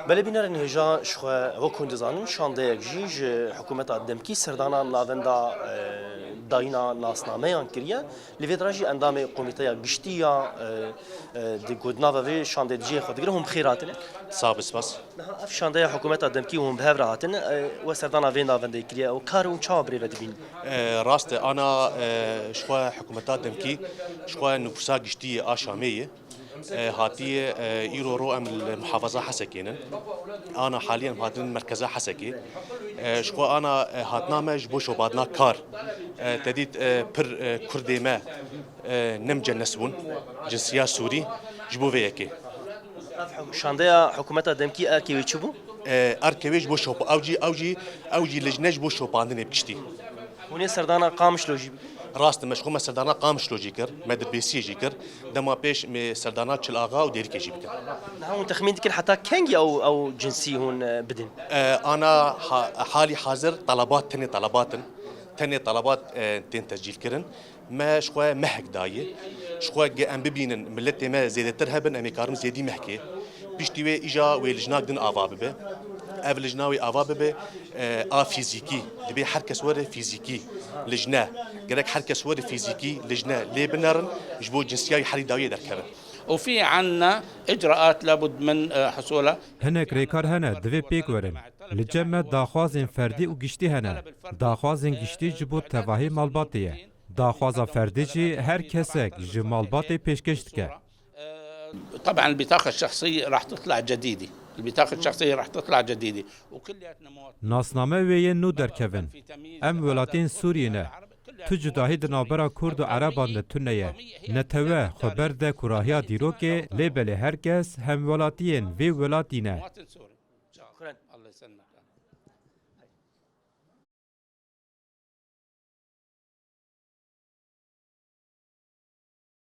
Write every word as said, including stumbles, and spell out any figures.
Belê bînerên hêja, ji xwe wek hûn dizanin, şandeyek jî ji hikûmeta demkî serdana navenda, e, dayîna nasnameyan kiriye. Li vê dira jî endamê komîteya giştî ya, e, e, di ku di nava vê şandê di cihê xwe digire, hûn bi xêr hatine. Sağ ol, spas. Niha ev şandeya hikûmeta demkî hûn bi hev re hatin, e, we serdana vê navendê kiriye. Ew kar hûn çawa bi rê ve dibînin? E, rast e, ana, e, ji xwe hikûmeta demkî, ji xwe nifûsa giştî yê a Şamê ye. E, hatiye, e, îro ro em li muhafaza Hesekê nin. Ana halî em hatin merkeza Hesekê. E, ji xwe ana, e, hatina me ji bo şopandina kar. E, te dît, e, pir, e, kurdê me, e, nemcenes bûn. Cinsiya Sûrî ji bo vê yekê. Ev hik-, şandeya hikûmeta demkî erkê wê çi bû? E, erkê wê ji bo şop-, ew jî, ew jî, ew jî lijne ji bo şopandinê bi giştî. Hûn ê serdana Qamişlo jî bikin? Rast e, me ji xwe me serdana Qamişlo jî kir, me Dirbêsiyê jî kir. Dema pêş me serdana Çil Axa û Dêrikê jî bikin. Niha hûn texmîn dikin heta kengî ew, ew cinsî hûn, e, bidin? E, ana ha-, halî hazir telebat, tenê telebat in. Tenê telebat, e, tên tescîl kirin. Me ji xwe mehek daye. Ji xwe ge em bibînin, miletê me zêdetir hebin, em ê karin zêdî mehkê. Piştî wê îja wê lijnak din ava bibe. Ev lijna wê ava bibe, e, a fîzîkî. Divê her kes were fîzîkî lijne. Gerek her kes were fîzîkî lijne lê binerin, ji bo cinsiya wî herî dawiyê derkevin. وفي عنا إجراءات لابد من، آه، حصولها. Hinek rêkar hene, divê pêk werin. Li cem me daxwazên ferdî û giştî hene. Daxwazên giştî ji bo tevahî malbatê ye. Daxwaza ferdî jî her kesek ji malbatê pêşkêş dike. طبعا البطاقة الشخصية راح تطلع جديدة، البطاقة الشخصية راح تطلع جديدة، وكلياتنا مواطنين. Nasname wê yên nû derkevin. Em welatiyên Sûriyê ne. Tu cudahî di navbera Kurd û Ereban de tune ye. Netewe xwe berde kurahiya dîrokê, lê belê her kes hemwelatiyên vê welatî ne. مواطن سوري. شكرا. الله يسلمك.